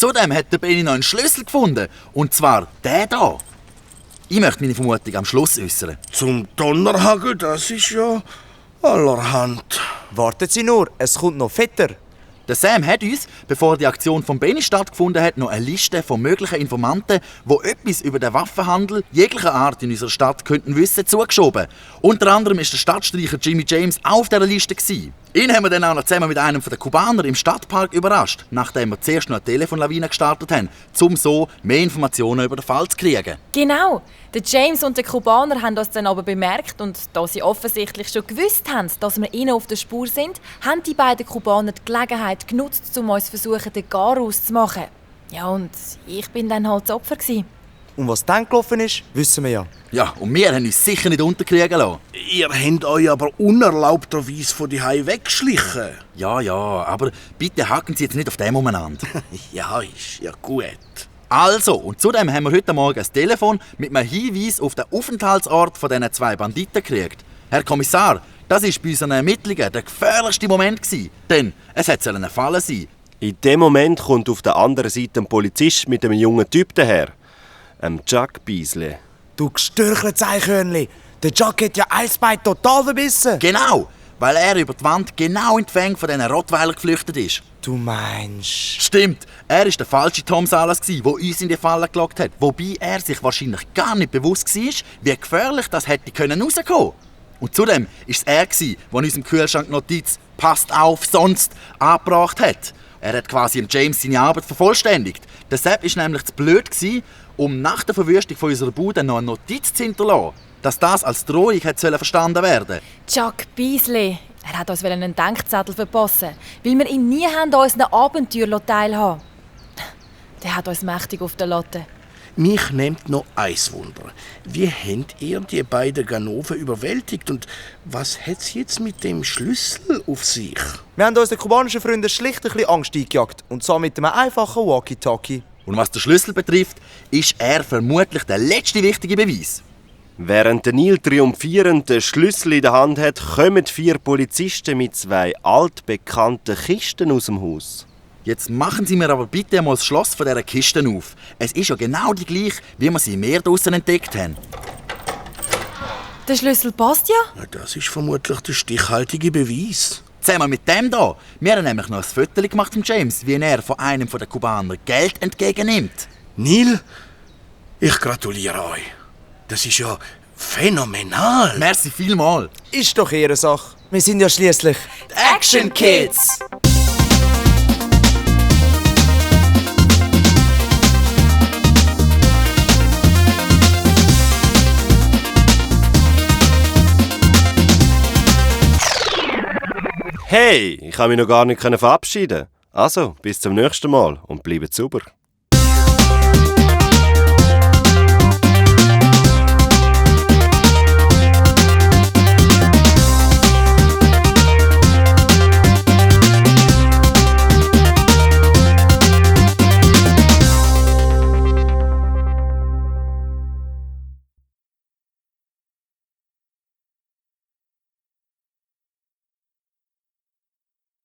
Zudem hat der Benni noch einen Schlüssel gefunden. Und zwar den hier. Ich möchte meine Vermutung am Schluss äußern. Zum Donnerhagel, das ist ja allerhand. Warten Sie nur, es kommt noch fetter. Der Sam hat uns, bevor die Aktion von Benni stattgefunden hat, noch eine Liste von möglichen Informanten, die etwas über den Waffenhandel jeglicher Art in unserer Stadt könnten wissen, zugeschoben. Unter anderem war der Stadtstreicher Jimmy James auch auf dieser Liste. Ihn haben wir dann auch noch zusammen mit einem der Kubaner im Stadtpark überrascht, nachdem wir zuerst noch eine Telefonlawine gestartet haben, um so mehr Informationen über den Fall zu kriegen. Genau. Der James und der Kubaner haben das dann aber bemerkt und da sie offensichtlich schon gewusst haben, dass wir ihnen auf der Spur sind, haben die beiden Kubaner die Gelegenheit genutzt, um uns versuchen, den Garaus zu machen. Ja, und ich bin dann halt das Opfer gewesen. Und was dann gelaufen ist, wissen wir ja. Ja, und wir haben uns sicher nicht unterkriegen lassen. Ihr habt euch aber unerlaubterweise von die Hause weggeschlichen. Ja, aber bitte hacken Sie jetzt nicht auf dem umeinander. Ja, ist ja gut. Also, und zudem haben wir heute Morgen ein Telefon mit einem Hinweis auf den Aufenthaltsort von diesen 2 Banditen gekriegt. Herr Kommissar, das war bei unseren Ermittlungen der gefährlichste Moment gewesen, denn es hätte eine Falle sein. In dem Moment kommt auf der anderen Seite ein Polizist mit einem jungen Typ daher. Chuck Beasley. Du gestörchtes Eichhörnli. Der Chuck hat ja Eisbein total verbissen. Genau, weil er über die Wand genau in die Fänge von diesen Rottweilern geflüchtet ist. Du meinst... Stimmt, er war der falsche Tom Salas, der uns in die Falle gelockt hat. Wobei er sich wahrscheinlich gar nicht bewusst war, wie gefährlich das hätte rauskommen können. Und zudem war es er, der unserem Kühlschrank Notiz «Passt auf, sonst» angebracht hat. Er hat quasi im James seine Arbeit vervollständigt. Der Sepp war nämlich zu blöd, um nach der Verwüstung von unserer Bude noch eine Notiz zu hinterlassen, dass das als Drohung hätte verstanden werden. Chuck Beasley. Er hat uns einen Denkzettel verpassen, weil wir ihn nie an unseren Abenteuern teilhaben. Der hat uns mächtig auf der Latte. Mich nimmt noch eins Wunder. Wie habt ihr die beiden Ganoven überwältigt und was hat's jetzt mit dem Schlüssel auf sich? Wir haben unseren kubanischen Freunden schlicht ein bisschen Angst eingejagt. Und zwar mit einem einfachen Walkie-Talkie. Und was den Schlüssel betrifft, ist er vermutlich der letzte wichtige Beweis. Während der Neil triumphierend den Schlüssel in der Hand hat, kommen 4 Polizisten mit 2 altbekannten Kisten aus dem Haus. Jetzt machen Sie mir aber bitte einmal das Schloss von dieser Kiste auf. Es ist ja genau die gleiche, wie wir sie im Meer draussen entdeckt haben. Der Schlüssel passt ja. Ja, das ist vermutlich der stichhaltige Beweis. Zusammen mit dem hier. Wir haben nämlich noch ein Foto gemacht von James, wie er von einem der Kubaner Geld entgegennimmt. Neil, ich gratuliere euch. Das ist ja phänomenal. Merci vielmals. Ist doch ihre Sache. Wir sind ja schließlich Action Kids! Hey, ich kann mich noch gar nicht verabschieden. Also, bis zum nächsten Mal und bleibt sauber.